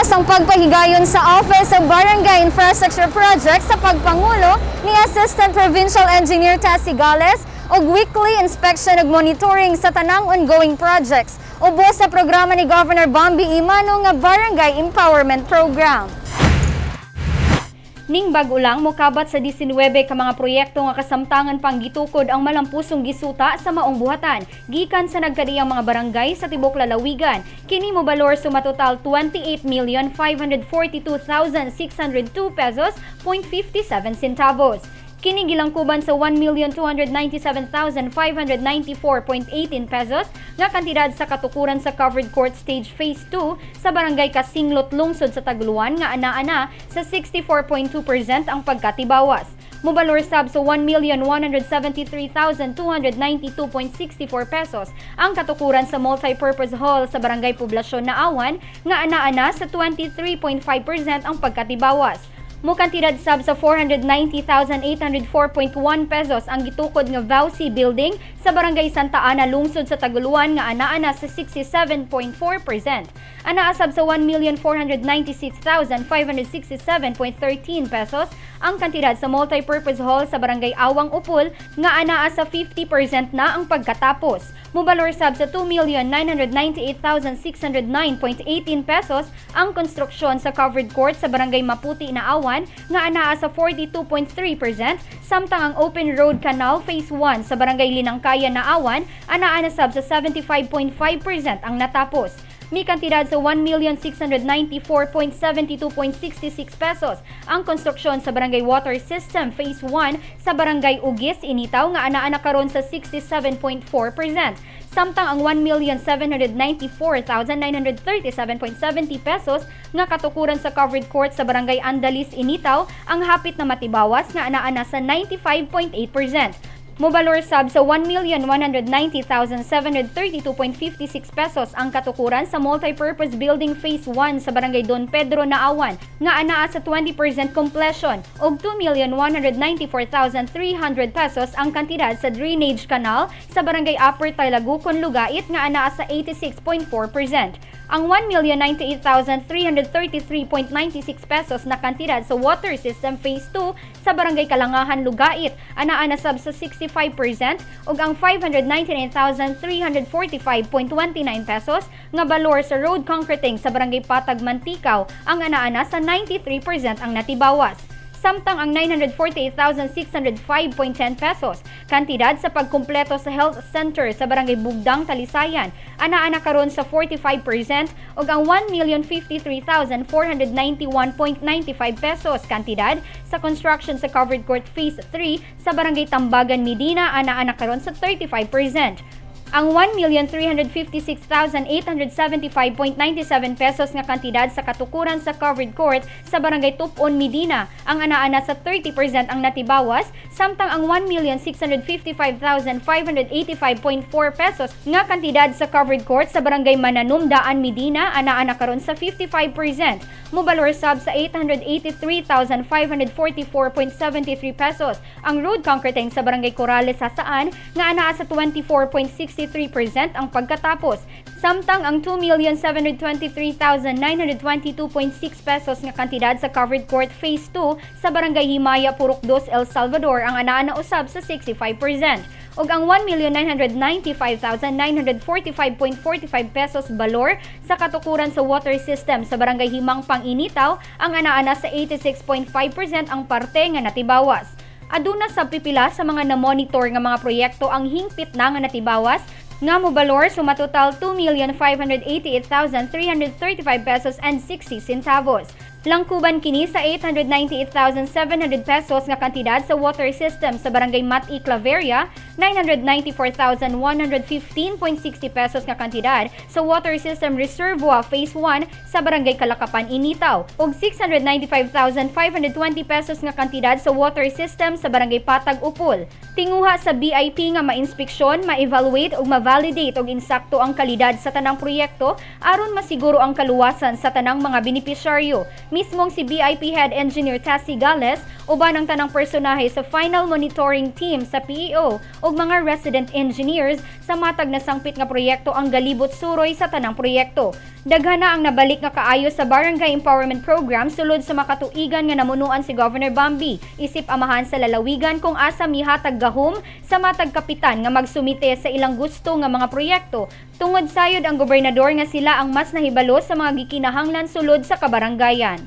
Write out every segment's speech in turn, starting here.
Gitaas ang pagpahigayon sa Office of Barangay Infrastructure Project sa pagpangulo ni Assistant Provincial Engineer Tessie Gales og weekly inspection ug monitoring sa tanang ongoing projects ubos sa programa ni Governor Bambi Emano nga Barangay Empowerment Program. Ning bag-o lang, mokabat sa 19 ka mga proyekto nga kasamtangan pang gitukod ang malampusong gisuta sa maong buhatan gikan sa nagkadiyang mga barangay sa tibok lalawigan. Kini mobalor suma total 28,542,602 pesos point 57 centavos. Kini gilangkuban sa 1,297,594.18 pesos nga kantidad sa katukuran sa covered court stage phase 2 sa Barangay Kasinglot, lungsod sa Taguluan, nga ana-ana sa 64.2% ang pagkatibawas. Mobalor sab sa 1,173,292.64 pesos ang katukuran sa multipurpose hall sa Barangay Poblasyon Naawan nga ana-ana sa 23.5% ang pagkatibawas. Mukantidad sab sa 490,804.1 pesos ang gitukod nga VAWC building sa Barangay Santa Ana, lungsod sa Taguluan, nga ana-ana sa 67.4%. Anaa sab sa 1,496,567.13 pesos ang kantidad sa multipurpose hall sa Barangay Awang Upul nga anaa sa 50% na ang pagkatapos. Mobalor sab sa 2,998,609.18 pesos ang konstruksyon sa covered court sa Barangay Maputi Naawan nga anaa sa 42.3%, samtang ang Open Road Canal Phase 1 sa Barangay Linangkaya Naawan anaa na sab sa 75.5% ang natapos. Mikantidad sa 1,694.72.66 pesos ang konstruksyon sa Barangay Water System Phase 1 sa Barangay Ugis, Initao nga anaa na karon sa 67.4%. Samtang ang 1,794,937.70 pesos nga katukuran sa covered court sa Barangay Andalis, Initao ang hapit na matibawas nga anaa na sa 95.8%. Mobalor sab sa 1,190,732.56 pesos ang katukuran sa multipurpose building phase 1 sa Barangay Don Pedro Naawan nga anaa sa 20% completion ug 2,194,300 pesos ang kantidad sa drainage canal sa Barangay Upper Taylagucon, Lugait nga anaa sa 86.4%. Ang 1,098,333.96 pesos na kantidad sa water system phase 2 sa Barangay Kalangahan, Lugait anaa na sab sa 65% ug ang 599,345.29 pesos nga balor sa road concreting sa Barangay Patag, Manticao ang anaa na sa 93% ang natibawas. Samtang ang 948,605.10 pesos kantidad sa pagkumpleto sa health center sa Barangay Bugdang, Talisayan anaa na karon sa 45% ug ang 1,053,491.95 pesos kantidad sa construction sa covered court phase 3 sa Barangay Tambagan, Medina anaa na karon sa 35%. Ang 1,356,875.97 pesos nga kantidad sa katukuran sa covered court sa Barangay Tupon, Medina ang anaa sa 30% ang natibawas, samtang ang 1,655,585.4 pesos nga kantidad sa covered court sa Barangay Mananumdaan, Medina anaa na karon sa 55%. Mobalor sab sa 883,544.73 pesos ang road concreting sa Barangay Corrales, Jasaan nga anaa sa 24.63% ang pagkatapos. Samtang ang 2,723,922.6 pesos nga kantidad sa covered court phase 2 sa Barangay Himaya, Purok 2, El Salvador ang anaa na usab sa 65%. Ug ang 1,995,945.45 pesos balor sa katukuran sa water system sa Barangay Himangpang, Initao ang anaa na sa 86.5% ang parte nga natibawas. Aduna sa pipila sa mga na-monitor nga mga proyekto ang hingpit na nga natibawas nga mobalor suma total 2,588,335 pesos and 60 centavos. Langkuban kini sa 898,700 pesos nga kantidad sa water system sa Barangay Mat-i, Claveria, 994,115.60 pesos nga kantidad sa water system reservoir phase 1 sa Barangay Kalakapan, Initao, ug 695,520 pesos nga kantidad sa water system sa Barangay Patag, Upol. Tinguha sa BIP nga mainspeksyon, ma-evaluate ug ma-validate og insakto ang kalidad sa tanang proyekto aron masiguro ang kaluwasan sa tanang mga benepisyaryo. Mismong si BIP Head Engineer Tassi Gales uban ang tanang personahe sa Final Monitoring Team sa PEO ug mga resident engineers sa matag nasangpit nga proyekto ang galibot suroy sa tanang proyekto. Daghan na ang nabalik nga kaayo sa Barangay Empowerment Program sulod sa makatuigan nga namunuan si Governor Bambi isip amahan sa lalawigan, kung asa mihatag gahom sa matag kapitan nga magsumite sa ilang gusto nga mga proyekto tungod sayod ang gobernador nga sila ang mas nahibalo sa mga gikinahanglan sulod sa kabaranggayan.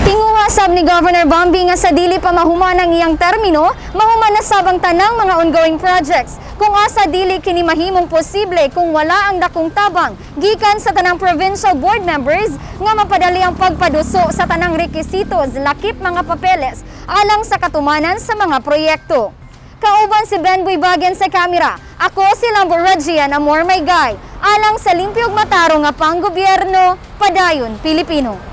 Tinguha sab ni Governor Bambi nga sa dili pa mahuman ang iyang termino, mahuman na sab ang tanang mga ongoing projects. Kung asa dili kini mahimong posible kung wala ang dakong tabang gikan sa tanang provincial board members nga mapadali ang pagpaduso sa tanang rekisitos, lakip mga papeles, alang sa katumanan sa mga proyekto. Kauban si Ben Buibagen sa kamera. Ako si Lambo Regian Amor May Guy. Alang sa limpyog matarong nga panggobyerno, padayon Pilipino.